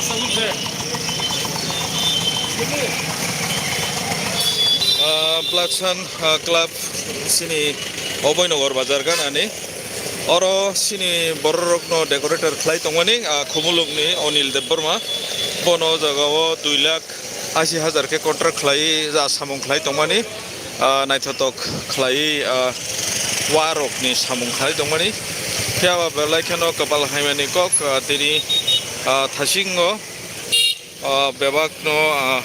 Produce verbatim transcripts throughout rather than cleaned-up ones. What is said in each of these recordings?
Ah, Bloodsun, ah, Club sini Oboinogar bazar ganani. Oro sini bororokno decorator khlai tongmani, ah, Khumulwngni Onil Debbarma. Bono o jagao dui lakh ashi hajar khe contract khlai, ja samung khlai tongmani, ah, naithotok khlai, ah, warokni samung khlai tongmani. Phiya ba belai kheno kwpal hamyani kok, ah, tini, ah, thasingo, ah, bebakno, ah,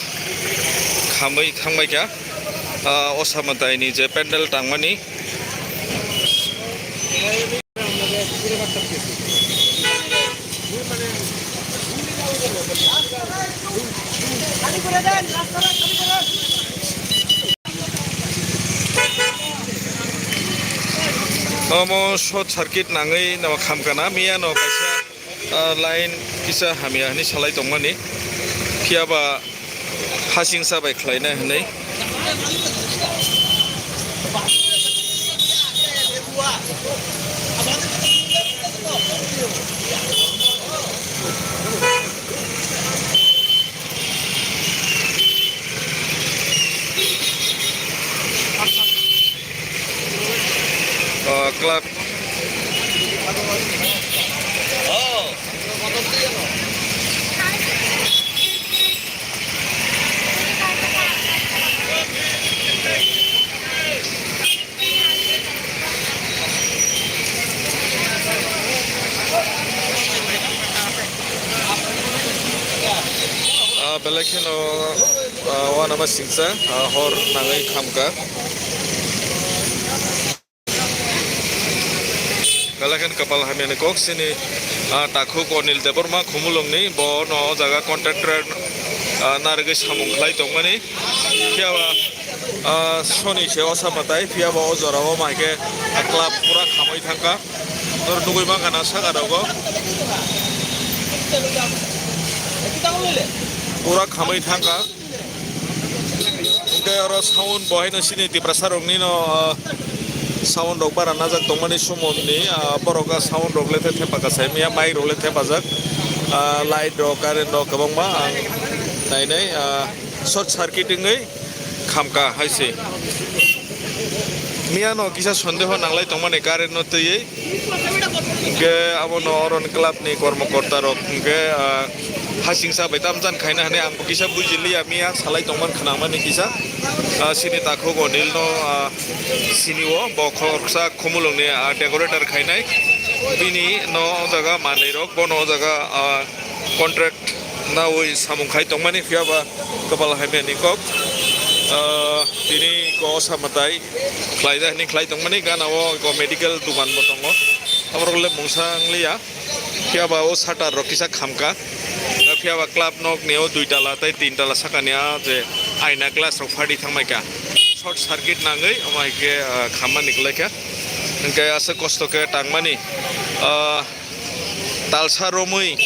khamwi thangbaikha, ah, Osa Mwtaini je pandal tangmani. Omo short circuit nangwi no khamkana, miyano kaisa, ah, line kisa hamya hwnwi salai tongmani, phiya ba hasingsa bai khlaina hwnwi. Ah, Club. Ah, belai kheno, ah, uanama singsa, ah, hor nangwi khamkha. Belai kheno kwpal hamyani kok sini, ah, takhuk Onil Debbarma Khumulwngni, bo no o jaga contractor, ah, narwgwi samung khlai tongmani. Phiya ba, ah, soni se Osa Mwtai, phiya ba o jora o mai khe, ah, club pura khamwi thangkha. Noro nugwi mankha na saka rogo. Pura khamwi thangkha. Hwnkhe oro sound bo haino sini Tiprasa rokni no, ah, sound rok bara najak tongmani Sumo ni, ah, borok ah sound rok le the thepa kasai maya, mic rok le thepajak, ah, light rok, current rok kwbangma ang nai nai, ah, short circuit wngwi khamkha hai se. Miya no kisa sondeho nanglai tongmani current no twiwi. Hwnkhe abono oro ni club ni kormokorta rok hwnkhe, ah, hasingsa bai tamjani khaina hwnwi ang bo kisa bujiliya, miya salai tongmani khwnamani kisa. Ah, sini takhuk Onil no, ah, sini o bo khoroksa Khumulwng ni, ah, decorator khainai. Bini no o jaga manwi rok, bono o jaga, ah, contract nawi samung khai tongmani, phiya ba kwpal hamya ni kok. Ah, tini ko Osa Mwtai khlai da hwnwi khlai tongmani, gana o ko medical dukan bo tongo, aborok le mungsa wng liya. Phiya ba o shutter rok kisa khamkha, phiya ba club nok ni o dui tala tei tin tala saka ni a je aina glass rok phadi thangmai kha, short circuit nangwi omo hai khe, ah, khammani kwlai kha, hwnkhe aswk kosto khe tangmani, ah, talsa romwi,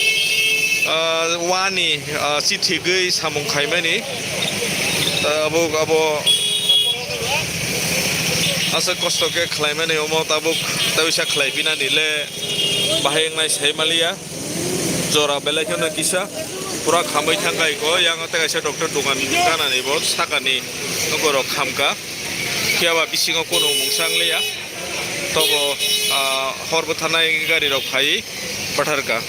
ah, wani, ah, chithigwi samung khaimani. Tabuk abo aswk kosto khe khlaimani, omo tabuk tawisa khlaipinani le bahai wngnai sai maliya. Jora belai kheno kisa pura khamwi thangkha iko, yang tei kaisa doctor dogan ganani bo sakani borok khamkha. Phiya ba bisingo kunu mungsa wng liya. Tobo, ah, hor bwtharnai gari rok phai pathar kha.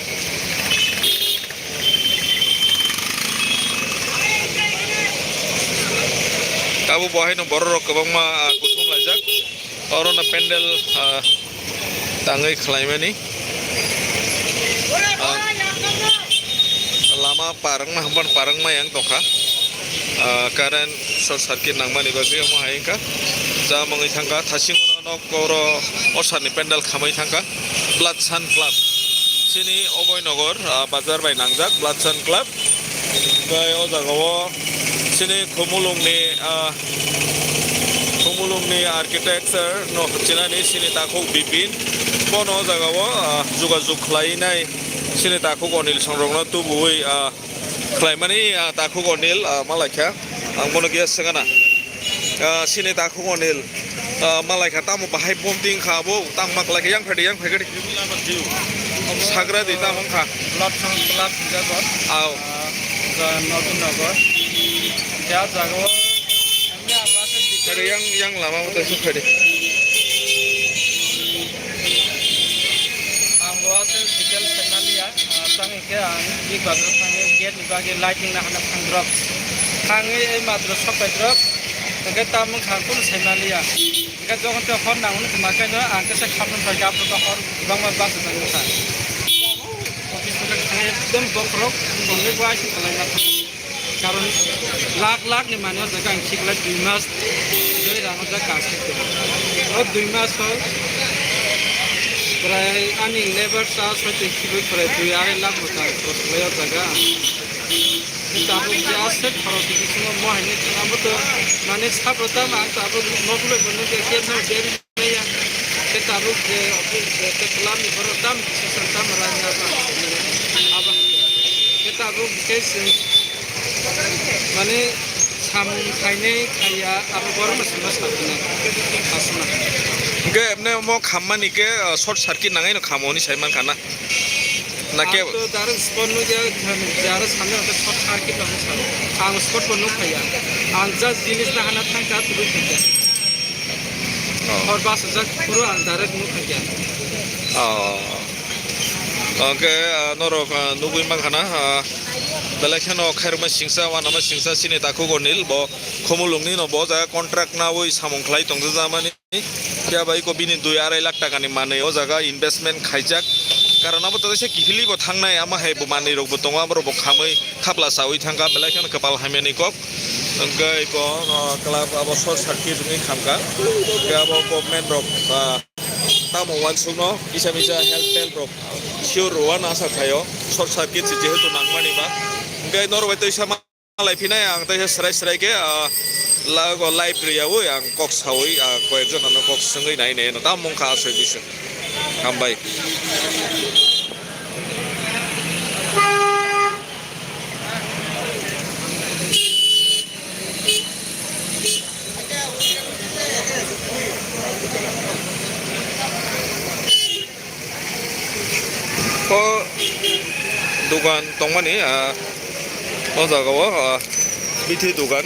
Abo bo haino borok rok kwbangma, ah, kuthum laijak. Oro no pandal, ah, tangwi khlaimani. Ah, lama parwngma hwnba parwngma yang tongkha. Ah, current short circuit nangmani bagwi omo hai wngkha. Cha mangwi thangkha, thasingo nok oro Osa ni pandal khamwi thangkha. Bloodsun Club. Chini Oboinogar, ah, bazar bai nangjak Bloodsun Club. Tei o jaga o chini Khumulwng ni, ah, Khumulwng ni architecture no hwnjinani chini takhuk Bipin. Bono o jaga o, ah, jogajog khlai nai chini takhuk Onil Songrok no tubuwi, ah, khlaimani, ah, takhuk Onil, ah, malaikha. Ang bono khe swngana. Ah, chini takhuk Onil, ah, malaikha tamo bahai bom ting kha bo tang ma khlaikha yang phaidi yang phaikhe. Sagra di tamo wngkha. Blood Fund Club Hijabor. Aw. Ah, ja Nabinagar. Ya jaga o. Yang, yang lama o tei sukha di. Ang bo aswk detail khe naliya, ah, tang hwnkhe ang Big Bazar thangwi gate ni bagwi lighting na hana thangdrop. Thangwi ei matro sokpaidrop, hwnkhe tamo wngkha ang kunu sai manliya. Hwnkhe jokhon tei hor nangmani kwma khe no ang khe sai khapnwi phaikha, aphuru khe hor kwbangma bus rwjak wngkha. Ekdom bokhorok tongwi bo aisuk kwlaima thang. Karon lakh lakh ni manwi o jaga ang sikla dui mas dui rang o jaga kaam khe tongo. O dui mas o prai ani labour charge hoite khibi prai dui arai lakh bo chang khorok khlai o jaga. Tabuk je aswk khorok bisingo mo hai ni thang abo to mane sabro tamo ang tabuk nokle bo nukya khe no deri. Khe tabuk je office je khe club ni borok tam decision tam rang ya ba. Aba khe tabuk khe se mane samung khainai khaiya abo borok no sama sabunai. Asuna. Hingke emne omo khammani khe, ah, short circuit nangai no khamo hwnwi sai mankha na. Na khe ang to direct spot no ya, jara samne ang to short circuit no sa. Ang spot bo nuk khaiya. Ang just jinis na hana thang ka tulu khaiya. Oh. Hor bus jak puro ang direct nuk khaiya. Oh. Hingke, ah, norok, ah, nugui mankha na, ah, belai kheno khairokma singsa, wanama singsa, chini takhuk o nil bo Khumulwng ni no bo jaga contract nawi samung khlai tongjakmani. Phiya bai ko bini dui arai lakh taka ni manwi o jaga investment khaijak. Karon abo to teisa kiphilwi bo thangnai, ama hai bo manwi rok bo tongo, abo rok bo khamwi khapla chawi thangkha, belai kheno kwpal hamya ni kok. Hwnkhe ko, ah, club abo short circuit wngwi khamkha. Hwnkhe abo government rok, ah, tamo uansukno kisa misa help telp rok sure rwna asa khaio, short circuit se jehetu nangmani ba. Hwnkhe norok bai teisa ma lai phinai ang teisa srai srai khe, ah, lago live rwyaui ang kok saui, ah, koyek jona no kok swngwi nai nai no tam mungkha aswk bising. Hambai. O dogan tongmani, ah, o jaga o, ah, bithi dogan,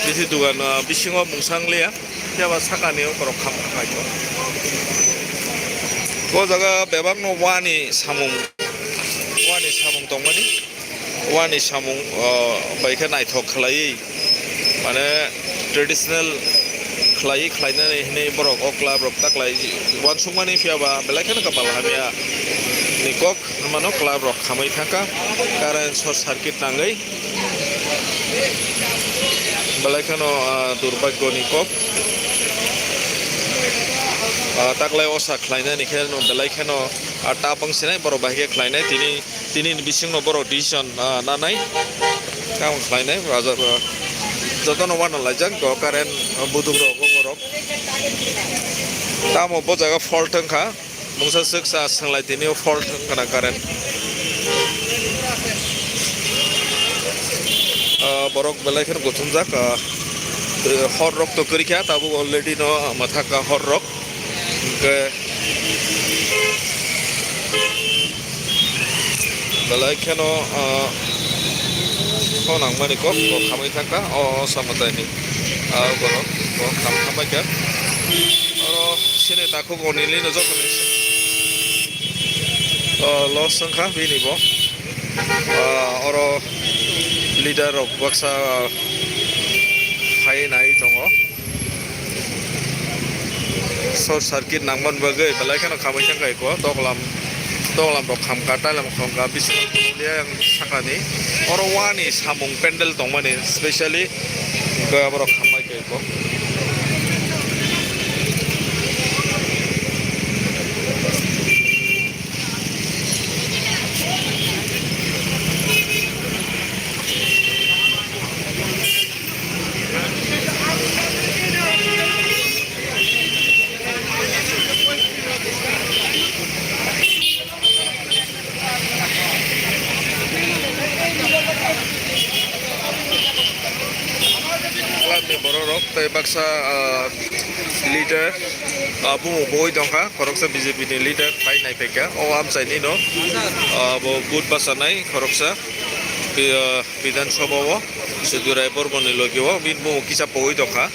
bithi dogan, ah, bisingo mungsa wng liya, phiya ba sakani o borok kham khai tongo. O jaga bebak no wani samung, wani samung tongmani. Wani samung, o, bai khe naithok khlaiwi, mane, traditional khlaiwi khlainani hwnwi borok o club rok ta khlai uansukmani, phiya ba belai kheno kwpal hamya ni kok hwnmano club rok khamwi thangkha current short circuit nangwi, belai kheno, o, durbagyo ni kok, o, ta khlai osa khlainani khe belai kheno, o, ta bwngsinai borok bai khe khlainai tini. Tini ni bisingno borok decision, ah, nanai. Tamo khlainai, ah, jotono uanalaijak, o current, ah, buduk rok, o borok. Tamo bo jaga fault wngkha. Mungsa swk sa swnglai tini o fault wngkha na current. Ah, borok belai kheno gothomjak, ah, hor rok to kwrwi kha, tabuk already no mwthaka hor rok. Hwnkhe belai kheno, ah, khonang mani kok bo khamwi thangkha o, o samataini, ah, borok bo kham khambaikha. Oro sini takhuk onili no joto ni, ah, loss wngkha bini bo. Ah, oro leader rok baksa, ah, phai nai tongo. Short circuit nangmani bagwi belai kheno khamwi thangkha eko, toklam, toklam rok khamkha, tailam khamkha, bisingo phunukliya yang sakani. Oro wani samung pendel tongmani specially hwnkhe aborok khambai kha eko. Club ni borok rok tei baksa, ah, Leader, ah, bumo boi tongkha, khoroksa B J P ni leader phai naiphai kha. O amchaini no, ah, bo vote bachanai khoroksa, bi-, ah, Bidhan Sabha o, Sudurai Bormoni logi o, bini bumo kisa pogwi tongkha.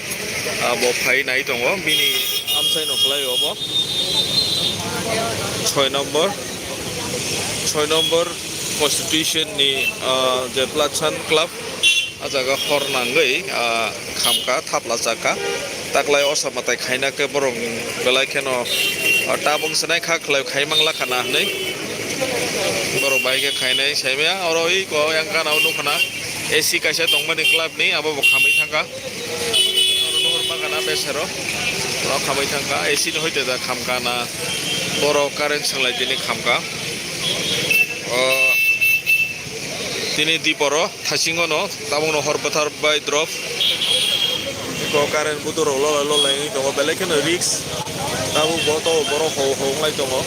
Ah, bo phai nai tongo, bini amchai no khlai o bo. Soi nombor, soi nombor constitution ni, ah, je Platsan Club, ah jaga hor nangwi, ah, khamka, thapla chakha. Taklai osa mwtai khaina khe borok belai kheno, ah, tabung swnai kha khlai khai mang lakha na hwnwi. Borok bai khe khainai saimaya, oro iko yang gana o nukha na A C kaisa tongmani club ni, abo bo khamwi thangkha. Oro nuhur bagana besero, oro khamwi thangkha, A C ni hoite da khamka na, borok current swnglai tini khamka. O, tini diporo. Thasingo no tabukno hor bwthar bai drop. Eko current buturok lolai lolai wngwi tongo, belai kheno risk. Tabuk bo to borok ho ho wnglai tongo.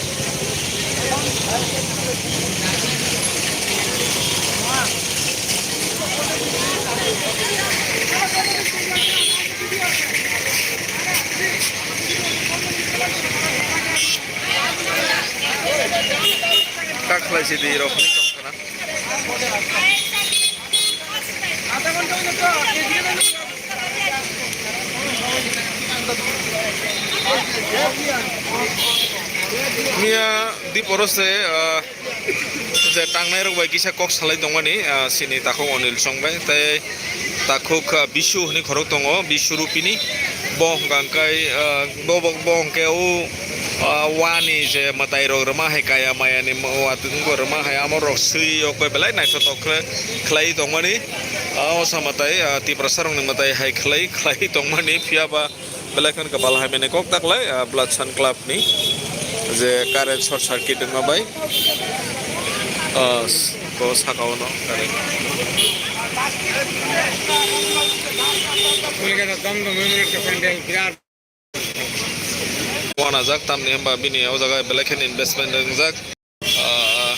Kak khlai sidi rok hinwi tong khna. Miya diporo se, ah, je tangnai rok bai kisa kok salai tongmani, ah, sini takhuk Anil Song bai tei takhuk, ah, Bisu hinwi khorok tongo, Bisu Rupini. Bo hwnkha hwnkhe, ah, bo, bo, bo hwnkhe o, ah, wani je mwtai rok rwma hai kaya maya ni watwi wngwi rwma hai amo rok swi o khe belai naithotok khe khlai tongmani. Ah, osa mwtai, ah, Tiprasa rok ni mwtai hai khlai, khlai tongmani phiya ba belai kheno kwpal hamya ni kok taklai, ah, Blood Sun Club ni je current short circuit wngma bai, ah, ko saka o no current. Wanajak tamni hwnba bini o jaga belai kheno investment wngjak. Ah,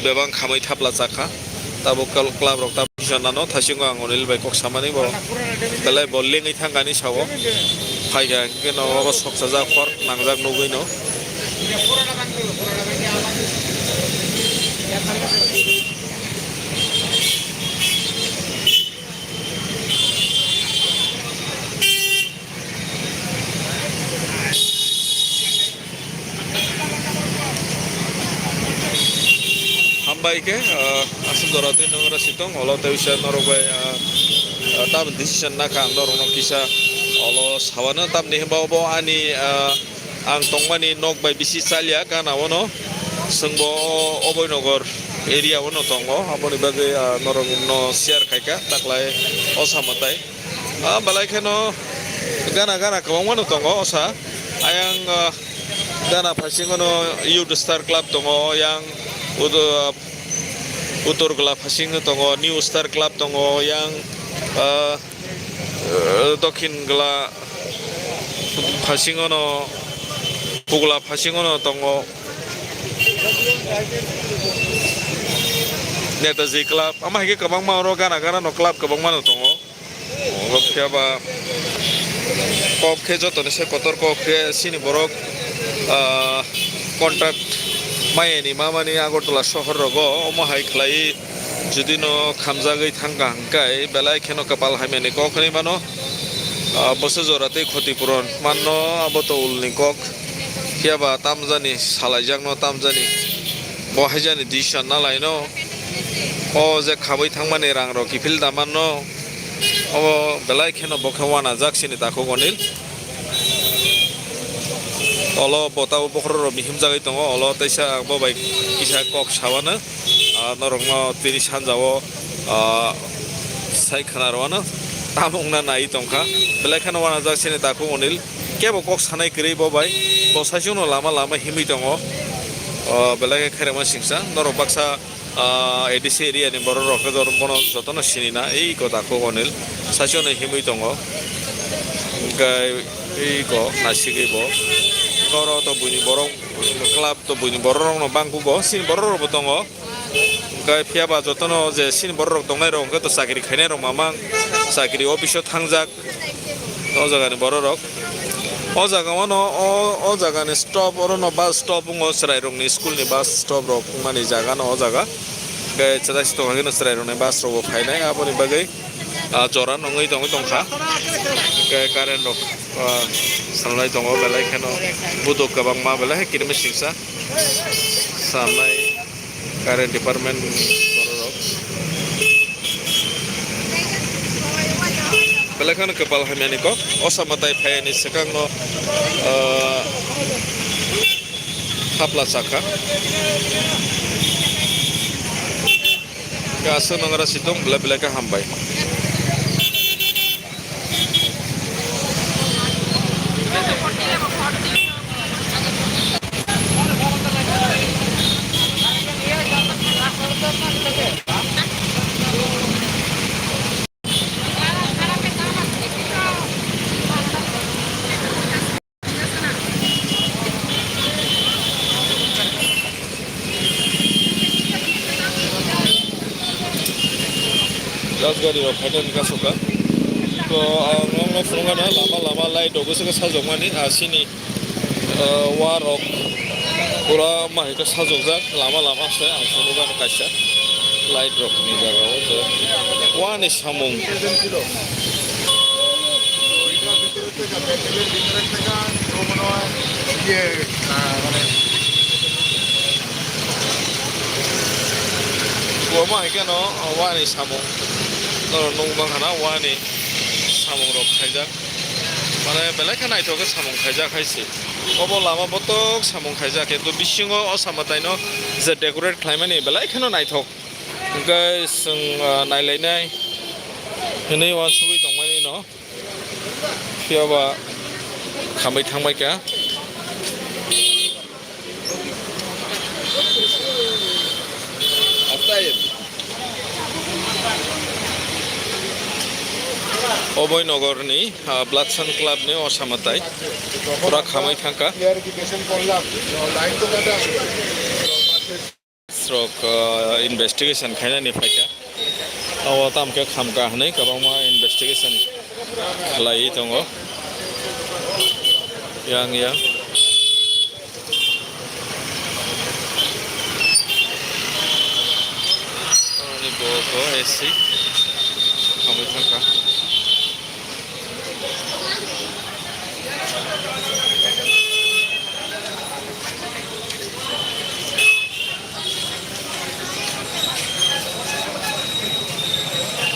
bebak khamwi thapla chakha. Tabuk kal-, club rok tabuk kisa nano thaisingo ang Anil bai kok samani bo belai bo lengwi thangkani sao. Phaikha hwnkhe no obo soksajak hor nangjak nugwi no. Hambai khe, ah, aswk jora twi nung oro sitong, olo tei bisa norok bai, ah, ah, tabuk decision nakha ang norokno kisa olo sawano tamni hwnba obo ani, ah, ang tongmani nok bai bisi chalya gana ono, chwngbo o Oboi Nogor area ono tongo, aboni bagwi, ah, norokno share khaikha taklai osa mwtai. Ah, belai kheno gana gana kwbangma no tongo osa. Ayang, ah, gana phaisingo no Youth Star Club tongo, yang Udo-, Uttor Gla phaisingo tongo, New Star Club tongo, yang, ah, eh, Dokhin Gla phaisingo no, Pugla phaisingo no tongo. Netaji Club, ama hai khe kwbangma oro gana gana no club kwbangma no tongo. Obo phiya ba kok khe jotoni se kotor kok khe chini borok, ah, contract mayani mamani Agartala sohor rogo omo hai khlai jodi no khamjagwi thangkha hwnkhe belai kheno kwpal hamya ni kok hinwi mano. Ah, bwswk jora tei khoti puron manno abo to ulni kok. Phiya ba tamjani salaijakno tamjani bo haijani decision nalaino. O je khabwi thangmani rang rok kiphil da manno. Obo belai kheno bo khe wanajak sini takhuk Anil. Olo bo tabuk bokhorok rok bihimjagwi tongo, olo teisa bo bai kisa kok sawano, ah, norokno tini sanjao, ah, sai khna rwano tamo wngna nai tongkha. Belai kheno wanajak sini takhuk Anil. Kebo kok sanai kwrwi bo bai, bo saichungno lama lama himwi tongo. O, belai khe khairokma singsa, norok baksa, ah, A D C area ni borok rok khe jor-, bono jotono sini na, ei ko takhuk Anil, saichungno himwi tongo. Hwnkhe ei ko nasigwi bo, oro to buini borok, club to buini borok rokno bangkugo, chini borok rokbo tongo. Hwnkhe phiya ba jotono je chini borok rok tongnai rok hwnkhe to chakri khainai rok mamang chakri office o thangjak o jaga ni borok rok. O jaga o no, o, o jaga ni stop, oro no bus stop wngo, chwrai rok ni school ni bus stop rok wngmani jaga no o jaga. Khe chwrai si tongkha khe no chwrai rok ni bus rok bo phainai, aboni bagwi, ah, jora no wngwi tongwi tongkha. Khe current rok, ah, salnai tongo, belai kheno buduk kwbangma, belai khe kirimi singsa salnai. Current department bororok. Belai kheno kwpal hamyani kok. Osa mwtai phaiyani swkangno, ah, thapla chakha. Khe aswk nangara situng belai belai khe hambai. Rajgari rok phainani kasoka. To ang nokno phunukgana lama lama light rok bwswk sajokmani, ah, sini, ah, wa rok pura mahai khe sajokjak lama lama se ang phunukgana kaisa light rok ni jaga o je wa ni samung. Kwbangma hai kheno wani samung, norok nukmankha na wani samung rok khaijak, mane belai khe naithok khe samung khaijak hai se. Obo lama botok samung khaijak, kintu bisingo o samataino je decorate khlaimani belai kheno naithok. Hwnkhe chwng, ah, nailainai hwnwi uansugwi tongmani no. Phiya ba khamwi thangbai kha. Oboi Nogor ni, ah, Bloodsun Club ni osa mwtai pura khamwi thangkha. Rok, ah, investigation khainani phaikha. Abo tamo khe khamkha hwnwi kwbangma investigation khlaiwi tongo. Yang yang. Ani bo bo A C khamwi thangkha.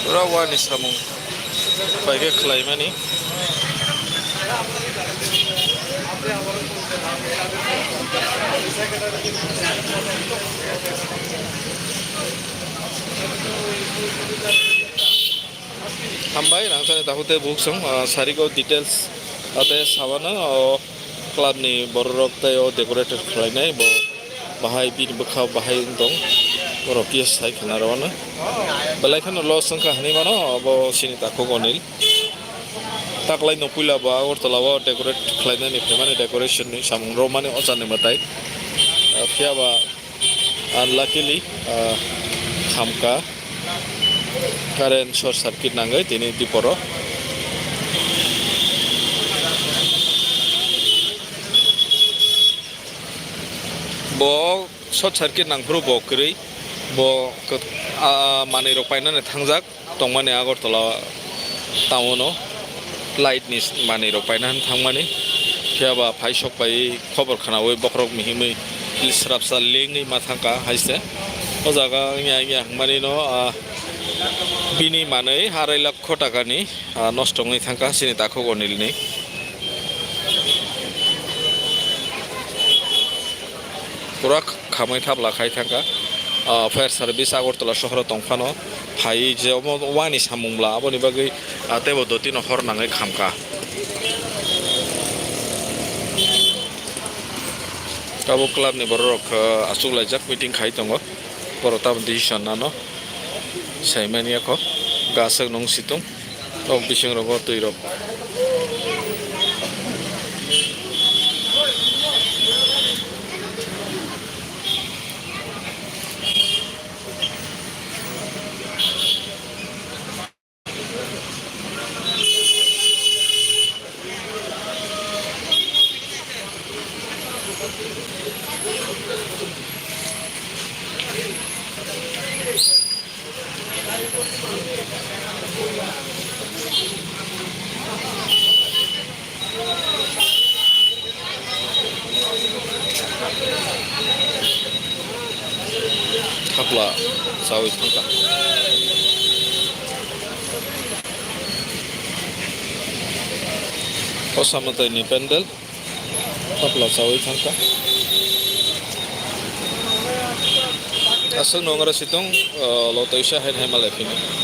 Pura wani samung bai khe khlaimani. Hambai, rangchakni takhuk tei bukhuk song, ah, sarigo details, ah, tei sabano, o club ni bororok tei o decorated khlainai, bo bahai bini bwkha bahai wng tong, borok kisa sai khna rw ano. Belai kheno loss wngkha hinwi mano, bo chini takhuk Onil. Taklai no puila bo Agartala o decorate khlainani phaimani decoration ni samung rwmani o chani mwtai. Ah, phiya ba unluckily, ah, khamkha. Current short circuit nangwi tini diporo. Bo short circuit nangphuru bo kwrwi. Bo kw-, ah, manwi rok painani thangjak tongmani Agartala town o light ni manwi rok paina thangmani. Phiya ba phai sok pai khobor khnaui bokhorok mihimwi srapsa lengwi ma thangkha hai se. O jaga wngya wngya hwnmani no, ah, bini manwi arai lakh takani, ah, nosto wngwi thangkha chini takhuk Onil ni. Pura khamwi thapla khai thangkha. Ah, fire service Agartala sohoro tongphano phai je omo wani samung bla aboni bagwi, ah, teibo dotino hor nangwi khamkha. Tabuk club ni bororok, ah, achuk laijak meeting khai tongo. Borok tamo decision nano saimani yakho gaswk nung situng. Tok bising rogo twi rok. Thapla chawi thangkha. O Samataini pandal. Thapla chawi thangkha. Aswk nongora sitong, uh, lo toisa hai hai malai phini.